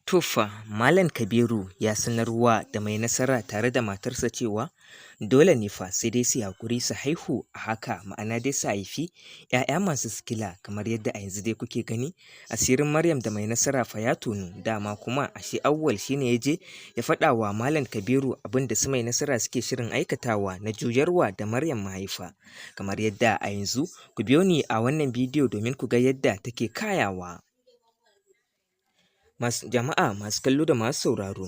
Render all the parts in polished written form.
To fa, Malam Kabiru ya sanarwa da Mai Nasara tare da matarsa cewa dole ne fa sai dai su yi haƙuri su haihu a haka, ma'ana dai su haifi 'ya'ya masu sikila. Kamar yadda a yanzu dai kuke gani, asirin Maryam da Mai Nasara fa ya tonu. Dama kuma ashe Auwal shine ya je ya faɗa wa Malam Kabiru abin da su Mai Nasara suke shirin aikatawa na juyarwa da Maryam mahaifa. Kamar yadda a yanzu, ku biyo ni a wannan bidiyo domin ku ga yadda take kayawa. Masu jama'a, masu kallo da masu sauraro,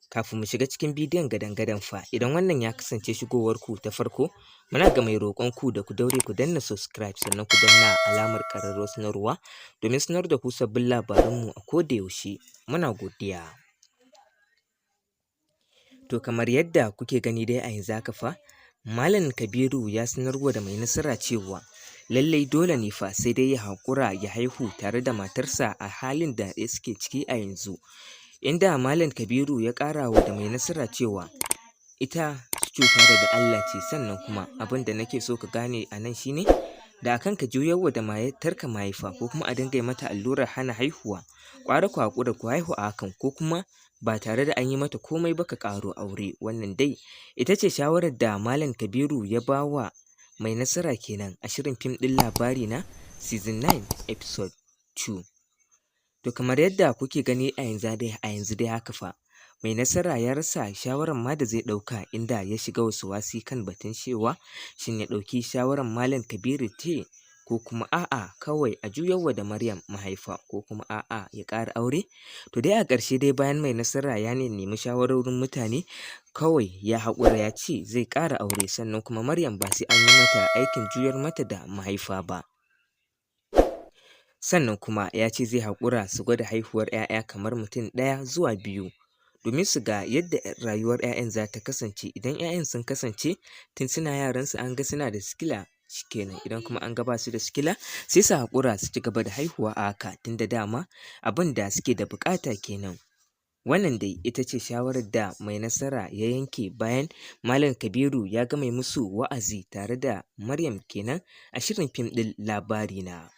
kafin mu shiga cikin bidiyon gadan-gadan fa, idan wannan ya kasance shigowarku ta farko, muna ga mai roƙon ku da ku daure ku danna subscribe, sannan ku danna alamar ƙararrawar sanarwa domin sanar da ku sabbin labaranmu a koda yaushe. Muna godiya. To, kamar yadda kuke gani dai a yanzu haka fa, Malam Kabiru ya sanarwa da Mai Nasara cewa lallai dole ne fa sai dai ya haƙura ya haihu tare da matarsa a halin da suke ciki a yanzu. Inda Malam Kabiru ya ƙara wa da Mai Nasara cewa ita cuta daga Allah ce, sannan kuma abin da nake so ka gane a nan shine da akan ka juyarwa da matarka mahaifa ko kuma a dinga yi mata allurar hana haihuwa, ƙwara ku haƙura ku haihu a hakan, ko kuma ba tare da an yi mata komai ba ka ƙaro aure. Wannan dai ita ce shawarar da Malam Kabiru ya ba wa Mai Nasara kenan a shirin fim ɗin Labarina season 9 episode 2. To, kamar yadda kuke gani a yanzu dai haka fa, Mai Nasara ya rasa shawarar ma da zai ɗauka, inda ya shiga wasuwasi kan batun cewa shin ya ɗauki shawarar Malam Kabiru ce, ko kuma a'a, kawai a juyarwa da Maryam mahaifa, ko kuma a'a, ya ƙara aure. To dai a ƙarshe dai, bayan Mai Nasara ya nemi shawarorin mutane, kawai ya haƙura ya ce zai ƙara aure, sannan kuma Maryam ba sai an yi mata aikin juyar mata da mahaifa ba. Sannan kuma ya ce zai haƙura su gwada haihuwar 'ya'ya kamar mutum ɗaya zuwa biyu domin su ga yadda rayuwar 'ya'yan za ta kasance. Idan 'ya'yan sun kasance tun suna yaransu an ga suna da sikila, shikenan. Idan kuma an ga ba su da sikila, sai su haƙura su ci gaba da haihuwa a haka, tunda dama abin da suke da buƙata kenan. Wannan dai ita ce shawarar da Mai Nasara ya yanke bayan Malam Kabiru ya gama musu wa'azi tare da Maryam kenan a shirin fim ɗin Labarina.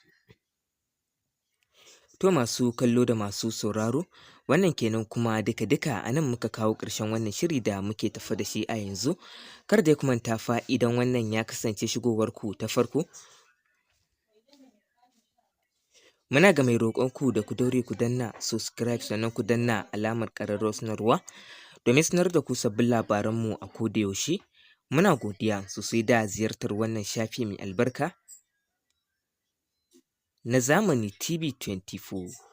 To, masu kallo da masu sauraro, wannan kenan. Kuma duka-duka a nan muka kawo ƙarshen wannan shiri da muke tafe da shi a yanzu. Kar dai ku manta fa, idan wannan ya kasance shigowarku ta farko, muna ga mai roƙonku da ku daure ku danna subscribe, sannan ku danna alamar ƙararrawar sanarwa domin sanar da ku sabbin labaranmu a koda yaushe. Muna godiya sosai da ziyartar wannan shafi mai albarka na Zamani TV 24.